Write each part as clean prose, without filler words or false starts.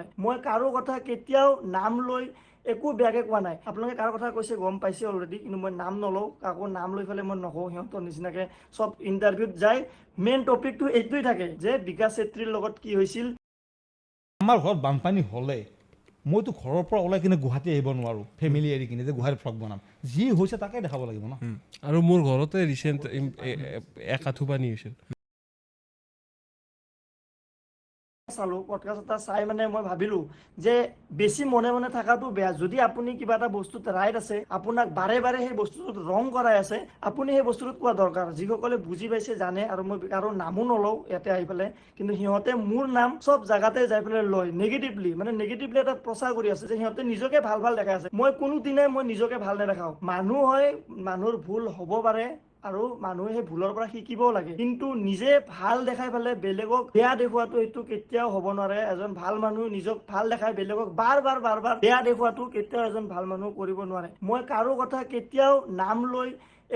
নোৱাৰে। মই কাৰো কথা কেতিয়াও নাম লৈ একো বেয়াকৈ কোৱা নাই। আপোনালোকে কাৰ কথা কৈছে গম পাইছে অলৰেডি, কিন্তু মই নাম নলওঁ, কাকো নাম লৈ পেলাই মই নকওঁ। সিহঁতৰ নিচিনাকৈ চব ইণ্টাৰভিউত যায়, মেইন টপিকটো এইটোৱেই থাকে যে বিকাশ চেত্ৰীৰ লগত কি হৈছিল। আমাৰ ঘৰত বানপানী হ'লে মইতো ঘৰৰ পৰা ওলাই কিনে গুৱাহাটী আহিব নোৱাৰোঁ, ফেমিলি এৰি কিনে যে গুৱাহাটীত ভ্লগ বনাম। যি হৈছে তাকে দেখাব লাগিব ন। আৰু মোৰ ঘৰতে ৰিচেণ্ট এক আঁঠু পানী হৈছিল। চালোঁ পডকাষ্ট এটা চাই, মানে মই ভাবিলোঁ যে বেছি মনে মনে থকাটো বেয়া। যদি আপুনি কিবা এটা বস্তুত ৰাইট আছে, আপোনাক বাৰে বাৰে সেই বস্তুটোত ৰং কৰাই আছে, আপুনি সেই বস্তুটোত কোৱা দৰকাৰ। যিসকলে বুজি পাইছে জানে। আৰু মই কাৰো নামো নলওঁ ইয়াতে আহি পেলাই, কিন্তু সিহঁতে মোৰ নাম চব জেগাতে যাই পেলাই লয় নেগেটিভলি, মানে নেগেটিভলি এটা প্ৰচাৰ কৰি আছে যে সিহঁতে নিজকে ভাল ভাল দেখাই আছে। মই কোনোদিনাই মই নিজকে ভাল নেদেখাওঁ। মানুহ হয়, মানুহৰ ভুল হ'ব পাৰে আৰু মানুহে সেই ভুলৰ পৰা শিকিবও লাগে, কিন্তু নিজে ভাল দেখাই পেলাই বেলেগক বেয়া দেখুৱাটো সেইটো কেতিয়াও হ'ব নোৱাৰে। এজন ভাল মানুহ নিজক ভাল দেখাই বেলেগক বাৰ বাৰ বাৰ বাৰ বেয়া দেখুৱাটো কেতিয়াও এজন ভাল মানুহ কৰিব নোৱাৰে। মই কাৰো কথা কেতিয়াও নাম লৈ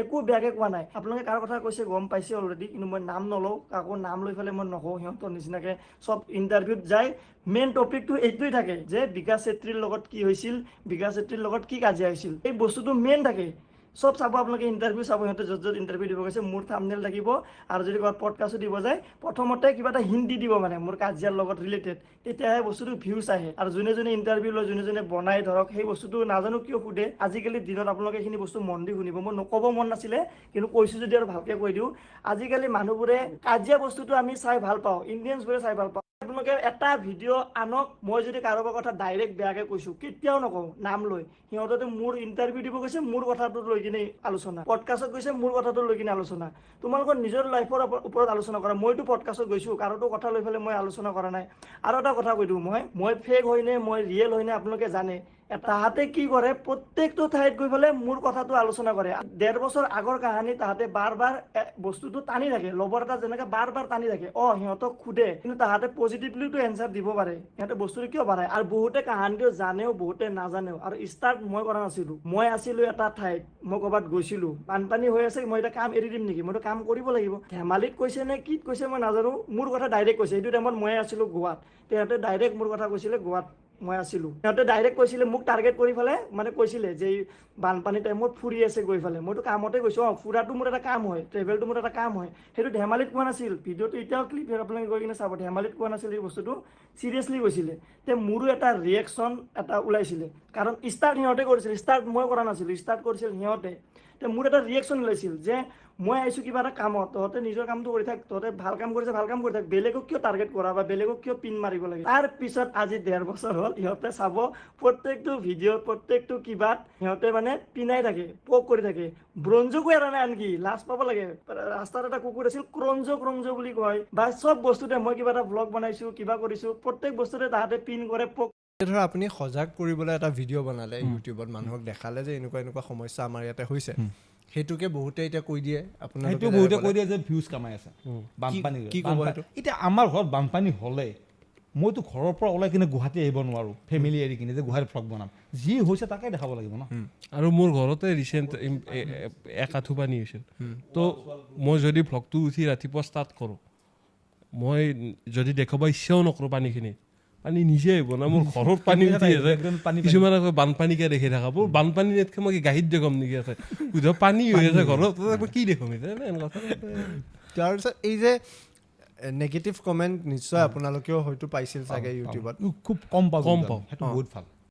একো বেয়াকৈ কোৱা নাই। আপোনালোকে কাৰ কথা কৈছে গম পাইছে অলৰেডি, কিন্তু মই নাম নলওঁ, কাকো নাম লৈ পেলাই মই নকওঁ। সিহঁতৰ নিচিনাকৈ চব ইণ্টাৰভিউত যায়, মেইন টপিকটো এইটোৱেই থাকে যে বিকাশ চেত্ৰীৰ লগত কি হৈছিল, বিকাশ চেত্ৰীৰ লগত কি কাজিয়া হৈছিল, এই বস্তুটো মেইন থাকে। চব চাব আপোনালোকে, ইণ্টাৰভিউ চাব, সিহঁতে য'ত য'ত ইণ্টাৰভিউ দিব গৈছে মোৰ থামনেল থাকিব। আৰু যদি ক'ৰবাত পডকাষ্টো দিব যায়, প্ৰথমতে কিবা এটা হিণ্ট দি দিব, মানে মোৰ কাজিয়াৰ লগত ৰিলেটেড, তেতিয়াহে বস্তুটো ভিউজ আহে। আৰু যোনে যোনে ইণ্টাৰভিউ লয়, যোনে যোনে বনাই ধৰক, সেই বস্তুটো নাজানো কিয় সোধে। আজিকালি দিনত আপোনালোকে এইখিনি বস্তু মন দি শুনিব। মই নক'ব মন নাছিলে, কিন্তু কৈছোঁ যদি আৰু ভালকৈ কৈ দিওঁ। আজিকালি মানুহবোৰে কাজিয়া বস্তুটো আমি চাই ভাল পাওঁ, ইণ্ডিয়ানছবোৰে চাই ভাল পাওঁ। আপোনালোকে এটা ভিডিঅ' আনক, মই যদি কাৰোবাৰ কথা ডাইৰেক্ট বেয়াকৈ কৈছোঁ, কেতিয়াও নকওঁ নাম লৈ। সিহঁতেতো মোৰ ইণ্টাৰভিউ দিব গৈছে, মোৰ কথাটো লৈ কিনে আলোচনা, পডকাষ্টত গৈছে, মোৰ কথাটো লৈ কিনে আলোচনা। তোমালোকৰ নিজৰ লাইফৰ ওপৰত আলোচনা কৰা। মইতো পডকাষ্টত গৈছোঁ, কাৰোতো কথা লৈ পেলাই মই আলোচনা কৰা নাই। আৰু এটা কথা কৈ দিওঁ, মই ফেক হয়নে মই ৰিয়েল হয়নে আপোনালোকে জানে। তাহাঁতে কি কৰে, প্ৰত্যেকটো ঠাইত গৈ পেলাই মোৰ কথাটো আলোচনা কৰে। 1.5 বছৰ আগৰ কাহানী তাহাঁতে বাৰ বাৰ বস্তুটো টানি থাকে, লবৰ এটা যেনেকে বাৰ বাৰ টানি থাকে। সিহঁতক সোধে, কিন্তু তাহাঁতে পজিটিভলিটো এনচাৰ দিব পাৰে। সিহঁতে বস্তুটো কিয় বাঢ়ায়? আৰু বহুতে কাহানীটো জানেও, বহুতে নাজানেও। আৰু ষ্টাৰ্ট মই কৰা নাছিলোঁ, মই আছিলোঁ এটা ঠাইত, মই ক'ৰবাত গৈছিলোঁ, বানপানী হৈ আছে, মই এতিয়া কাম এৰি দিম নেকি? মইতো কাম কৰিব লাগিব। ধেমালিত কৈছে নে কিত কৈছে মই নাজানো, মোৰ কথা ডাইৰেক্ট কৈছে। সেইটো টাইমত মই আছিলোঁ গোৱাত, সিহঁতে ডাইৰেক্ট মোৰ কথা কৈছিলে। গোৱাত মই আছিলোঁ, সিহঁতে ডাইৰেক্ট কৈছিলে, মোক টাৰ্গেট কৰি পেলাই মানে কৈছিলে যে এই বানপানী টাইমত ফুৰি আছে গৈ পেলাই। মইতো কামতে গৈছোঁ। ফুৰাটো মোৰ এটা কাম হয়, ট্ৰেভেলটো মোৰ এটা কাম হয়। সেইটো ধেমালিত কোৱা নাছিল। ভিডিঅ'টো এতিয়াও ক্লিপ আপোনালোকে গৈ কিনে চাব, ধেমালিত কোৱা নাছিল, এই বস্তুটো চিৰিয়াছলি কৈছিলে। তে মোৰো এটা ৰিয়েকশ্যন এটা ওলাইছিলে, কাৰণ ষ্টাৰ্ট সিহঁতে কৰিছিল, ষ্টাৰ্ট মই কৰা নাছিলোঁ, ষ্টাৰ্ট কৰিছিল সিহঁতে। তে মোৰ এটা ৰিয়েকশ্যন ওলাইছিল যে মই আহিছোঁ কিবা এটা কামত, তহঁতে নিজৰ কামটো কৰি থাক, তহঁতে ভাল কাম কৰিছে, ভাল কাম কৰি থাক, বেলেগক কিয় টাৰ্গেট কৰা বা বেলেগক কিয় পিন মাৰিব লাগে? তাৰ পিছত আজি 1.5 বছৰ হ'ল, সিহঁতে চাব প্ৰত্যেকটো ভিডিঅ'ত, প্ৰত্যেকটো কিবাত সিহঁতে মানে পিনাই থাকে, পক কৰি থাকে। ব্ৰঞ্জকো এৰা নাই, আনকি লাজ পাব লাগে। ৰাস্তাত এটা কুকুৰ আছিল, ক্ৰঞ্জ ক্ৰঞ্জ বুলি কয়। বা চব বস্তুতে মই কিবা এটা ভ্লগ বনাইছোঁ, কিবা কৰিছোঁ, প্ৰত্যেক বস্তুতে তাহাঁতে পিন কৰে, পক। ধৰা আপুনি সজাগ কৰিবলৈ এটা ভিডিঅ' বনালে ইউটিউবত, মানুহক দেখালে যে এনেকুৱা এনেকুৱা সমস্যা আমাৰ ইয়াতে হৈছে, সেইটোকে বহুতে এতিয়া কৈ দিয়ে আপোনালোকে সেইটো বহুতে যেনে কৈ দিয়ে যে ভিউজ কামাই আছে বানপানী। কি ক'ব সেইটো? এতিয়া আমাৰ ঘৰত বানপানী হ'লে মইতো ঘৰৰ পৰা ওলাই কিনে গুৱাহাটী আহিব নোৱাৰোঁ, ফেমিলি এৰি কিনে যে গুৱাহাটীত ভ্লগ বনাম। যি হৈছে তাকে দেখাব লাগিব ন। আৰু মোৰ ঘৰতে ৰিচেণ্ট এক আঁঠু পানী হৈছিল। তো মই যদি ভ্লগটো উঠি ৰাতিপুৱা ষ্টাৰ্ট কৰোঁ, মই যদি দেখুৱাব ইচ্ছাও নকৰোঁ, পানীখিনি পানী নিজে আহিব না। মোৰ ঘৰত পানী উঠি আছে। একদম পানী। কিছুমানে কয় বানপানীকে দেখি থাকা। বোৰ বানপানী নেটকে মই কি গাহীত দেখুৱাম নেকি? আছে সোধ, পানী হৈ আছে ঘৰত, মই কি দেখুৱাম এতিয়া? এনেকুৱা কথা। তাৰপিছত এই যে নেগেটিভ কমেণ্ট নিশ্চয় আপোনালোকেও হয়তো পাইছিল চাগে ইউটিউবত। খুব কম পাওঁ কম কিন্তু পাওঁ। আমি। সেইটো বহুত ভাল।